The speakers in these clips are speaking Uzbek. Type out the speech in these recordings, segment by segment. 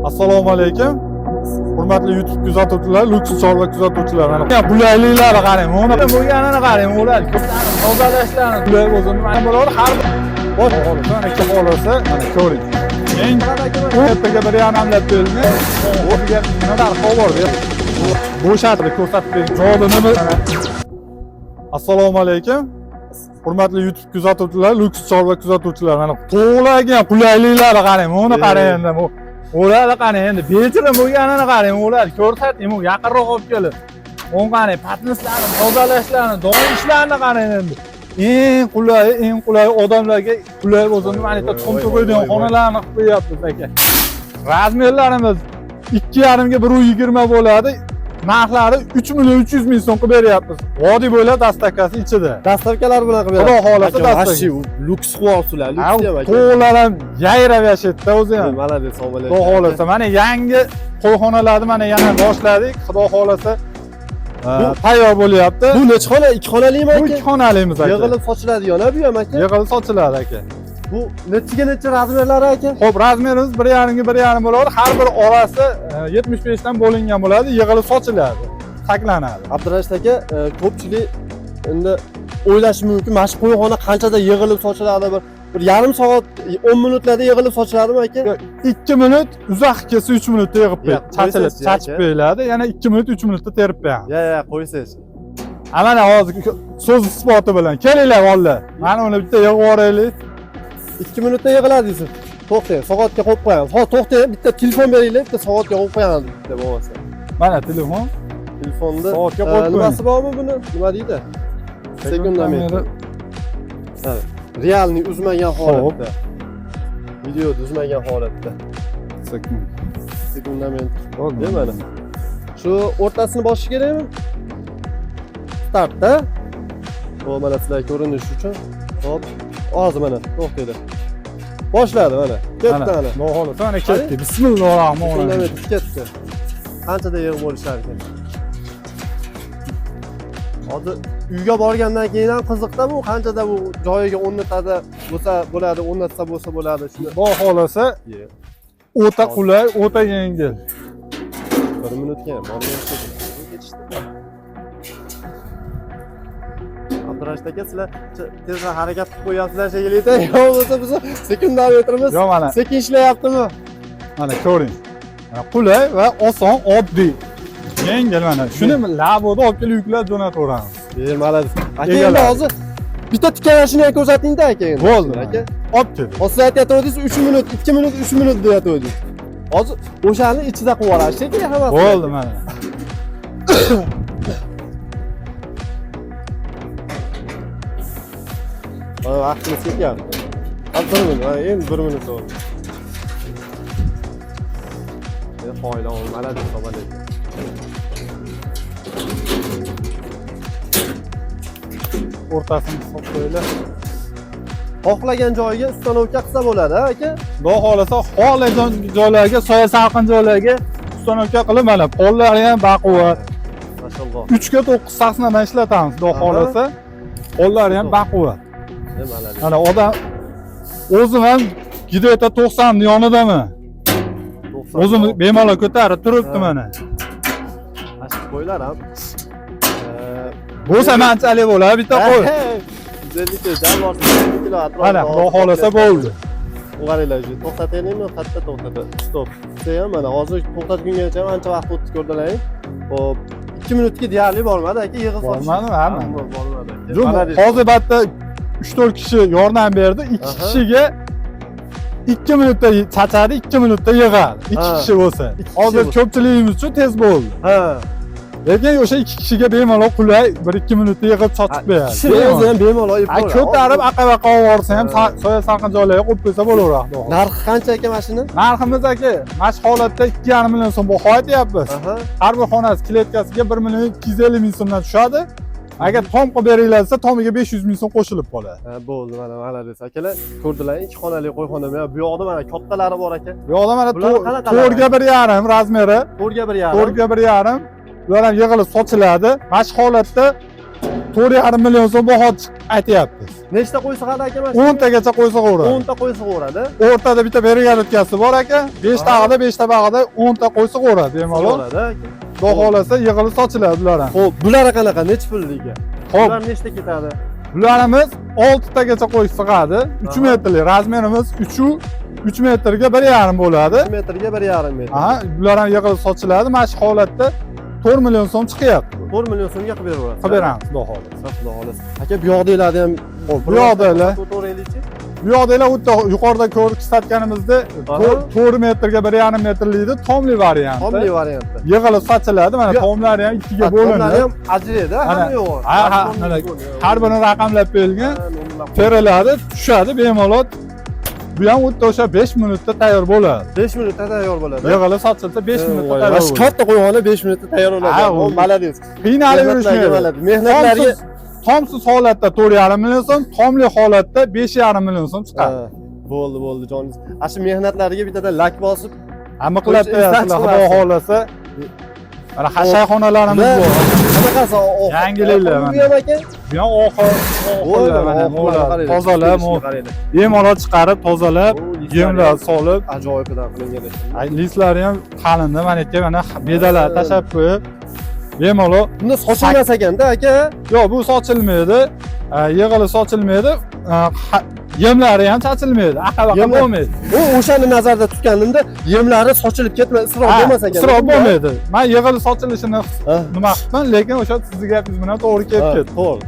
Assalomu alaykum. Hurmatli YouTube kuzatuvchilar, Lux Chorva kuzatuvchilar. Mana qulayliklari qarang. Mana bo'lganini qarang, ular ko'plarni tozalashlarni qulay bo'lsin. Mana bular har bir bosh xohlasa, mana ikki xohlasa, mana ko'ring. Eng ertaga bir yarimlab bo'ldi. O'ziga nima bor bo'shatib ko'rsatib bering. Joyini Assalomu alaykum. Hurmatli YouTube kuzatuvchilar, Lux Chorva kuzatuvchilar. Mana to'g'larga ham qulayliklari qarang. Mana qarang endi bu. Ularni qarang endi bechirim bo'lganini qarang, ular ko'rsating, u yaqinroq olib kelib. Uni qarang, patnislarni, tozalashlarni, doim ishlarni qarang endi. Eng qulay, eng qulay odamlarga qulay bo'lsin. Mana yerda tuxum to'kadigan xonalarni qilib qo'yapmiz aka. Razmerlarimiz 2,5 ga 1,20 bo'ladi. Narxlari 3 million 300 ming so'm qilib beryapmiz. Vodiy bo'ylab dastavkasi ichida. Dastavkalar bilan qilib Xudo xohlasa Aka, dastavka. Вообще люкс qilyapsizlar, люкс ham aka. To'g'lar ham yayrab yashaydi o'zi ham. Молодец, alaykum. Xudo xohlasa mana yangi qo'yxonalarni mana yana boshladik. Xudo xohlasa tayyor bo'lyapti. Bu necha xona? Ikki xonalimi Bu aka? ikki xonalimiz aka. Yig'ilib sochiladigan bu ham aka. Yig'ilib sochiladi aka. Bu nechiga necha razmerlari aka? Xo'p, razmerimiz 1,5 ga 1,5 bo'ladi. Har bir orasi 75 dan bo'lingan bo'ladi. Yig'ilib sochiladi. Saqlanadi. Abdurashid aka, ko'pchilik endi o'ylashi mumkin, mana shu qo'yxona qanchada yig'ilib sochiladi bir yarim soat, 10 minutlarda yig'ilib sochiladimi aka? 2 minut, uzoq kelsa 3 minutda yig'ib Ya, chachilib, qo'ysangiz, chachib aka. qo'yiladi. Yana 2 minut, 3 minutda terib qo'yamiz. Ya, ya, qo'ysangiz. Ha, mana hozir so'z isboti bilan. Kelinglar bolalar. Mana uni bitta yig'ib yuboraylik. 2 minutda yig'iladi deysiz. To'xtang, soatga qo'yib qo'yamiz. Hozir to'xtang, bitta telefon beringlar, bitta soatga qo'yib qo'yamiz bitta bo'lmasa. Mana telefon. Telefonni Soatga qo'yib qo'ying. Nimasi bormi buni? Nima deydi? Sekundometr. Ha, реальный uzmagan holatda. Videoda uzmagan holatda. Sekund. Sekundometr. Mana. Shu o'rtasini bosish kerakmi? Startda. Xo'p, mana sizlarga ko'rinishi uchun. Hop, hozir mana to'xtaydi. Boshladi mana. Ketdi mana. Xudo xohlasa mana ketdi. Bismillahirrohmanirrohim. Sekundometr ketdi. Qanchada yig'ib bo'lishar ekan? Hozir uyga borgandan keyin ham qiziqda bu qanchada bu joyiga o'rnatada bo'lsa bo'ladi, o'rnatsa bo'lsa bo'ladi shuni. Xudo xohlasa o'ta qulay, o'ta yengil. Bir minutga ham bormayapti. Ketishdi. Abdurashid aka, sizlar tezroq harakat qilib qo'yyapsizlar shekilli, yo bo'lmasa biz sekundometrimiz Yo mana, sekin ishlayaptimi? Mana ko'ring. Mana qulay va oson, oddiy. Yengil mana. Shuni laboda olib kelib yuklab jo'nataveramiz. Молодец. Aka, endi Egalari. hozir bitta tikkanashini ham ko'rsatingda aka endi. Bo'ldi. Aka. Olib keldik. Hozir siz aytayotgandingiz 3 minut, 2 minut, 3 minut deyotgandingiz. Hozir o'shani ichida qilib yuborasiz shekilli hammasi. Bo'ldi mana. Mana vaqtimiz ketyapti. Ha, bir minut, ha, endi 1 minut bo'ldi. Qoyila olmadi, молодец. O'rtasini solib qo'yinglar. Xohlagan joyiga установка qilsa bo'ladi, ha aka? Xudo xohlasa xohlagan joylarga, soya salqin joylarga установка qilib mana pollari ham baquvvat. Mashalloh. 3 ga 9 sahnadan ishlatamiz, Xudo xohlasa. Pollari ham baquvvat. Молодец. Mana odam o'zim ham где-то 90 ni yonidaman. O'zim bemalol ko'tarib turibdi mana. Mana shu qo'ylar ham. Bo'lsa manchalik bo'ladi, bitta qo'y. 150 kilo, jam borsa 150 kilo atrofida. Mana Xudo xohlasa bo'ldi. Qaranglar, shu to'xtataylikmi? Qayerda to'xtadi? Stop. Desa ham mana hozir to'xtatgungacha ham ancha vaqt o'tdi ko'rdilaring. Xo'p, 2 minutga deyarli bormadi aka, yig'ib sochish. Bormadimi? Ha, Bormadi aka. Yo'q, Молодец. hozir bitta 3-4 kishi yordam berdi. 2 kishiga 2 minutda chachadi, 2 minutda yig'adi. 2 kishi bo'lsa. Hozir ko'pchiligimiz uchun tez bo'ldi. Lekin o'sha 2 kishiga bemalol qulay 1-2 minutda yig'ib sochib beradi. Kishini o'zi ham bemalol yeb Ha, ko'tarib aqa-baqa olib borsa ham soya salqin joylarga qo'yib qo'ysa bo'laveradi. Narxi qancha aka mashina? Narximiz aka, mana shu holatda 2,5 million so'm baho aytyapmiz. Har bir xonasi kletkasiga 1 million 250 ming so'mdan tushadi. Agar tom qilib beringlar desa, tomiga 500 ming so'm qo'shilib qoladi. Ha, bo'ldi, mana молодец akalar. Ko'rdilar, ikki xonali qo'yxona. Mana bu yoqda mana kattalari bor aka. Bu yoqda mana Bular qanaqalari? 4 ga 1,5 razmeri, 4 ga 1,5. 4 ga 1,5. Bular ham yig'ilib sochiladi. Mana shu holatda 4,5 million so'm baho aytyapmiz. Nechta qo'y sig'adi aka mana shu? 10 tagacha qo'y sig'averadi. 10 ta qo'y sig'averadi. O'rtada bitta перегородка si bor aka. 5 tag'ida, 5 ta bag'ida 10 ta qo'y sig'averadi bemalol. Sig'averadi aka. Xudo xohlasa yig'ilib sotiladi bular ham. Xo'p, bulari qanaqa? Nechi pulligi? Xo'p, Bular nechta ketadi? bularimiz 6 tagacha qo'y sig'adi. 3 metrlik размер imiz 3 u 3 metrga 1,5 bo'ladi. 3 metrga 1,5 metr. Aha, bular ham yig'ilib sotiladi. Mana shu holatda 4 million so'm chiqyapti. 4 million so'mga qilib beraverasiz. Qilib beramiz, xudo xohlasa. Xudo xohlasa. Aka, bu yoqdagilarni ham Xo'p, bu yoqdagilar to'g'raylikchi. Bu yoqdagilar xuddi yuqorida ko'rsatganimizda 4 metrga 1,5 metrlikni tomli varianti. Tomli varianti. Yig'ilib sotiladi. Mana Bu- tomlari ham ikkiga Ha, tomlari bo'linadi. ham ajraydi, Mana. hamma yo'q. Ha, mana har birini raqamlab qo'yilgan. Teriladi, tushadi bemalol. Bu ham xuddi o'sha 5 minutda tayyor bo'ladi. 5 minutda tayyor bo'ladi. Yig'ilib sotilsa 5 minutda tayyor Mana shu bo'ladi. katta qo'yxona 5 minutda tayyor bo'ladi. Ha, O, молодец. Qiynalib Mehnatlarga yurishmaydi. молодец. Mehnatlarga Tomsiz holatda 4,5 million so'm, tomli holatda 5,5 million so'm chiqadi. Ha, bo'ldi, bo'ldi, joningiz. Ana shu mehnatlariga bittada лайк bosib, Amiqlab Qo'yish esdan qo'yasizlar, xudo chiqmasin. xohlasa. Mana hashayxonalarimiz bor. Qanaqasi? Yangiliklar Bu mana. ham aka. Bu ham oxir, Voy, oxirlar mana mo'lar, tozalab, bemalol chiqarib, tozalab, yemlar solib, ajoyibidan qilingan. Ay, listlari ham qalinda mana yerga mana bedalar tashlab qo'yib, bemalol. Bunda sochilmas ekanda aka. Yo'q, bu sochilmaydi. Yig'ilib sochilmaydi. Yemlari ham chachilmaydi. Aqa-baqa bo'lmaydi. U o'shani nazarda tutganimda yemlari sochilib ketma, isrof bo'lmas ekan. Isrof bo'lmaydi. Man yig'ilib sochilishini Ha. nima qilibman, lekin o'sha sizni gapingiz bilan to'g'ri kelib Ha, ketdi. To'g'ri.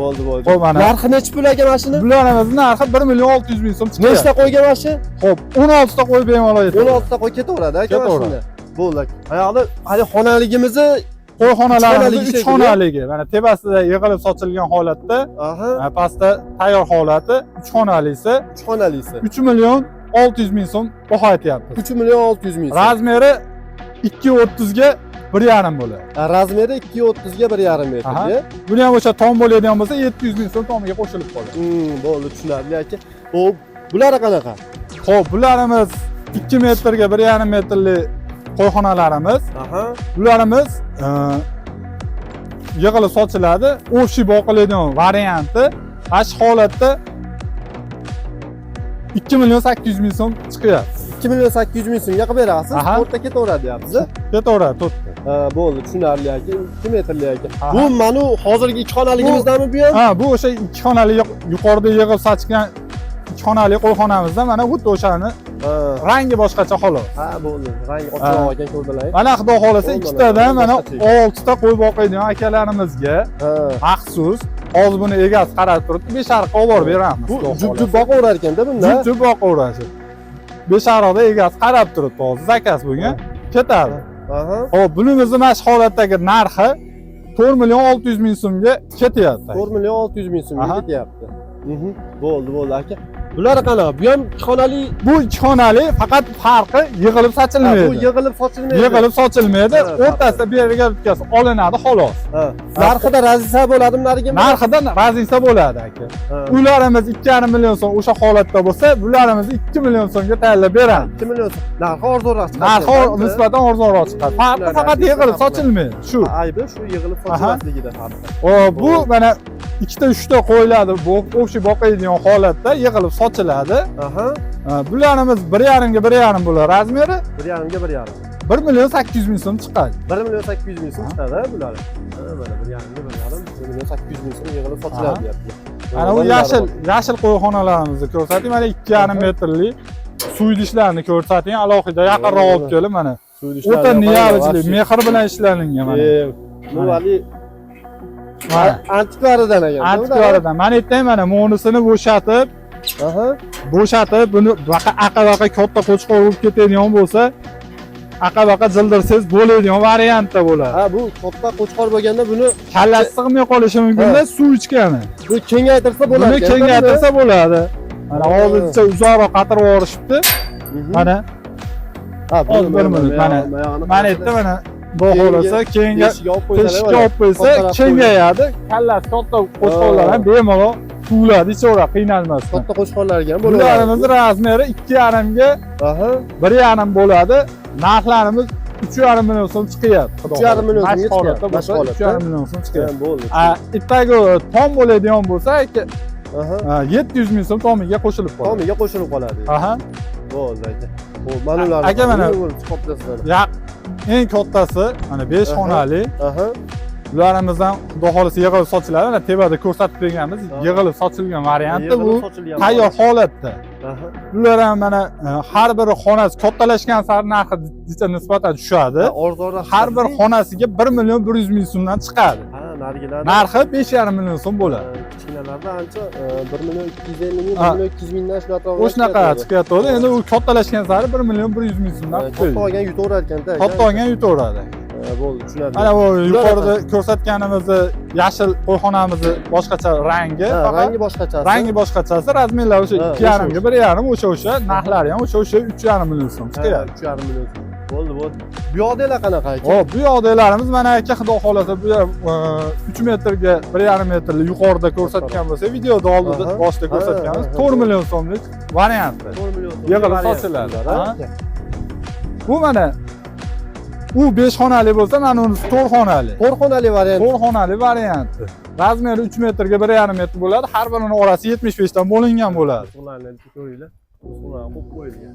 Bo'ldi, bo'ldi. Xo'p, mana. Narxi nechi pul aka mana shuni? Bularimizni narxi 1 million 600 ming so'm chiqyapti. Nechta qo'yga mana shu? Xo'p, 16 ta qo'y bemalol yetadi. 16 ta qo'y ketaveradi aka mana Ketaveradi. shunda. Bo'ldi aka. Ayog'ida hali xonaligimizni Qo'yxonalarimiz Uch 3 xonaligi. Mana tepasida yig'ilib sochilgan holatda, pastda tayyor holati 3 xonalisi 3 xonalisi. 3 million 600 ming so'm baho aytyapmiz. 3 million 600 ming so'm. Размер i 2.30 ga 1,5 bo'ladi. Ha, размер i 2.30 ga 1,5 metr. Aha. Buni ham o'sha tom bo'ladigan bo'lsa 700 ming so'm tomiga qo'shilib qoladi. Bo'ldi, tushunarli aka. Xo'p, bulari qanaqa? Xo'p, bularimiz 2 metrga 1,5 metrli qo'yxonalarimiz. Bularimiz yig'ilib sochiladi. Общий boqiladigan varianti. Mana shu holatda 2 million 800 ming so'm chiqyapti. 2 million 800 ming so'mga qilib berasiz. Aha. To'rtta ketaveradi deyapsiz. Ketaveradi to'rtta. Ha, bo'ldi, tushunarli aka. 2 metrli aka. Aha. Bu mana hozirgi ikki xonaligimizdami bu ham? Ha, bu o'sha ikki xonali yuqorida yig'ib sochgan ikki xonali qo'yxonamizda mana xuddi o'shani rangi boshqacha xolos. Ha, bo'ldi. Rang ochiqroq ekan, ko'rdilar. Mana xudo xohlasa Bo'ldi, ikkitadan mana boshqacha. 6 ta qo'y boqadigan akalarimizga maxsus hozir buni egasi qarab turibdi, beshariqqa olib borib beramiz. Bu Xudo jup jup xohlasa. boqaverar ekanda bunda. Jup jup boqaveradi. Beshariqda egasi qarab turibdi hozir, заказ bo'lgan, ketadi. Xo'p, bunimizni mana shu holatdagi narxi 4 million 600 ming so'mga ketyapti. 4 million 600 ming so'mga Aha. ketyapti. Bo'ldi, bo'ldi aka. Bular qanaqa? Bu ham ikki xonali, Bu ikki xonali, faqat farqi yig'ilib ha, bu sochilmaydi. yig'ilib sochilmaydi. Yig'ilib sochilmaydi, Ha, o'rtasida перегородка si olinadi xolos. Ha. Narxida разница bo'ladimi narigi? Narxida разница bo'ladi aka. Ha. Uylarimiz 2,5 million so'm o'sha holatda bo'lsa, bularimiz 2 million so'mga tayyorlab beramiz. 2 million so'm. Narxi arzonroq chiqadi. Narxi nisbatan arzonroq chiqadi. Farqi faqat yig'ilib sochilmaydi. Shu. Aybi shu yig'ilib sochilmasligida farqi. O, bu mana ikkita uchta qo'yiladi, bu общий boqadigan holatda yig'ilib sochiladi. Bularimiz 1,5 ga 1,5 bo'ladi размер i. 1,5 ga 1,5. 1 million 800 ming so'm chiqadi. 1 million 800 ming so'm chiqadi bular. Ha, mana 1,5 ga 1,5, 1 million 800 ming so'm yig'ilib sochiladi deyapti. Mana bu yashil yashil qo'yxonalarimizni ko'rsating. Mana 2,5 metrli suv idishlarni ko'rsating. Alohida yaqinroq olib kelib mana. O'ta необычный, mehr bilan ishlangan mana. Bu hali Mana antikvaridan ekan. antikvaridan. Mana aytay mana monisini bo'shatib, bo'shatib buni baqa aqa-baqa katta qo'chqor bo'lib ketadigan bo'lsa, aqa-baqa jildirsangiz bo'ladigan variantda bo'ladi. Ha, bu katta qo'chqor bo'lganda buni Kallasi sig'may qolishi mumkinda suv ichgani. bu kengaytirsa bo'ladi. Buni kengaytirsa bo'ladi. Mana hozircha uzoqroq qatirib yuborishibdi. Mana Ha, hozir bir minut, mana. Mana yerda mana xudo xohlasa keyingi teshikka olib qo'ysalar teshikka olib qo'ysa Kattaroq kengayadi. Kallasi katta qo'chqorlar ham bemalol tuvladi, ichaveradi qiynalmasdan. Katta qo'chqorlarga ham bo'ladi. Bularimiz размер i 2,5 ga 1,5 bo'ladi. Narxlarimiz 3,5 million so'm chiqyapti. Xudo 3,5 million xohlasa. so'mga Mashq holatda chiqyapti, mashq bo'lsa holatda. 3,5 million so'm chiqyapti. Ha, bo'ldi. A, ittagi tom bo'ladigan bo'lsa aka, Aha. 700 ming so'm tomiga qo'shilib qoladi. Tomiga qo'shilib qoladi. Aha. Bo'ldi aka. Xo'p, mana ular. Aka, mana- Chiqibdi. Ya, eng kattasi mana 5 Aha. xonali. Aha. Bularimiz ham xudo xohlasa yig'ilib sotiladi. Mana tepada ko'rsatib berganmiz. Aha. Yig'ilib sotilgan varianti bu Yig'ilib sotilgan tayyor holatda. Aha. Bular ham mana har bir xonasi kattalashgan sari narxi jicha nisbatan tushadi. Ha, arzonroq. Har bir xonasiga 1 million 100 ming so'mdan chiqadi. Ha, narigilar. Narxi 5,5 million so'm bo'ladi. Kichkinalarda ancha 1 million 250 ming, Ha. 1 million 200 mingdan shu atrofda. O'shanaqa chiqyapti. Endi u kattalashgan sari 1 million 100 ming so'mdan Katta olgan yutaverar ekanda. Katta olgan yutaveradi. Bo'ldi, tushunarli. Mana bu yuqorida ko'rsatganimizni yashil qo'yxonamizni boshqacha rangi, Ha, faqat rangi boshqachasi. Rangi boshqachasi, razmerlari o'sha Ha, 2,5 ga o'sha. 1,5 o'sha, narxlari ham o'sha 3,5 million so'm chiqyapti. 3,5 million so'm. Bo'ldi, bo'ldi. Bu yoqdagilar qanaqa aka? Hop, bu yoqdagilarimiz mana aka, xudo xohlasa bu yer 3 metrga 1,5 metrli yuqorida ko'rsatgan bo'lsa, videoda oldida Aha. boshida ko'rsatganmiz Ha, ha, 4 million so'mlik varianti. 4 million so'm. Yig'ilib sotiladi, ha. Bu mana u 5 xonali bo'lsa, mana unisi 4 xonali. 4 xonali variant. 4 xonali varianti. Razmeri 3 metrga 1,5 metr bo'ladi. Har birini orasi 75 dan bo'lingan bo'ladi. Ularni ko'ringlar. Ularni qo'yib qo'yilgan.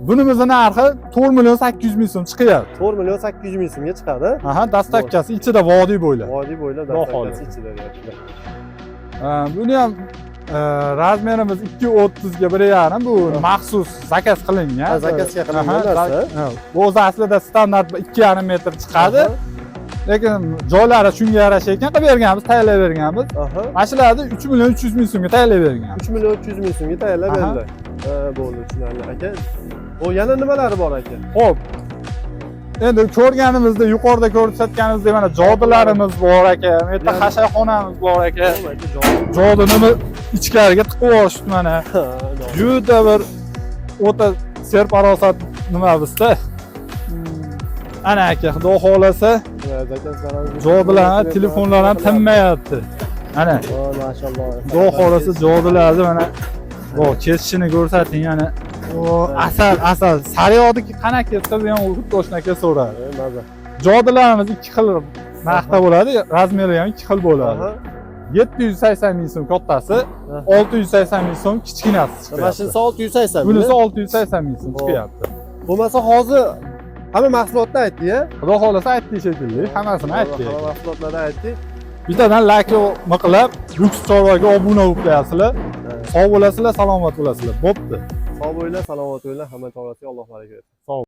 Bunimizni narxi 4 million 800 ming so'm chiqyapti. 4 million 800 ming so'mga chiqadi. Aha, dastavkasi ichida vodiy bo'ylab. Vodiy bo'ylab Xudo dastavkasi ichida deyaptilar. Buni ham razmerimiz 2.30 ga 1,5, bu maxsus zakaz qilingan. Ha, zakazga qilingan Aha, narsa. Ha, bu o'zi aslida standart 2,5 metr chiqadi. Lekin joylari shunga yarasha ekan, qilib berganmiz, tayyorlab berganmiz. Aha. Mana shularni 3 million 300 ming so'mga tayyorlab berganmiz. 3 million 300 ming so'mga tayyorlab Aha. berildi. Ha, bo'ldi, tushunarli aka. O yana nimalari bor aka? Xo'p. Endi ko'rganimizda, yuqorida ko'rsatganimizdek mana jodilarimiz bor aka, bu yerda Yani- hasharxonamiz bor aka. Tamam aka, jodi. Jodini ichkariga tiqib yuborishdi mana. Ha, jodi. Juda bir o'ta serparosat nimamizda. Ana aka, xudo xohlasa Ha, zakazlarimiz- jodilarni telefonlar ham tinmayapti. Ana, O, mashalloh. xudo xohlasa jodilarni mana o kesishini ko'rsating ana. O asal, asal. Sariyodiki qana ketsa bu ham xuddi o'shanaqa so'radi. Ha, maza. Jodilarimiz ikki xil narxda bo'ladi, razmeri ham ikki xil bo'ladi. Aha. 780 ming so'm kattasi, Ha. 680 ming so'm kichkinasi Mana chiqyapti. shunisi 680 ming. Bunisi 680 ming so'm Hop. chiqyapti. Bo'lmasa hozir hamma mahsulotni aytdi-ya. Xudo xohlasa aytdik shekilli, hammasini aytdik. Hamma mahsulotlarni aytdik. Bittadan like miqlab, Luks Chorvaga obuna bo'lib qo'yasizlar. Sog' bo'lasizlar, salomat bo'lasizlar. Bo'pti. Sog' bo'linglar, salomat bo'linglar, hamma chorasiga Alloh baraka bersin. Sog'.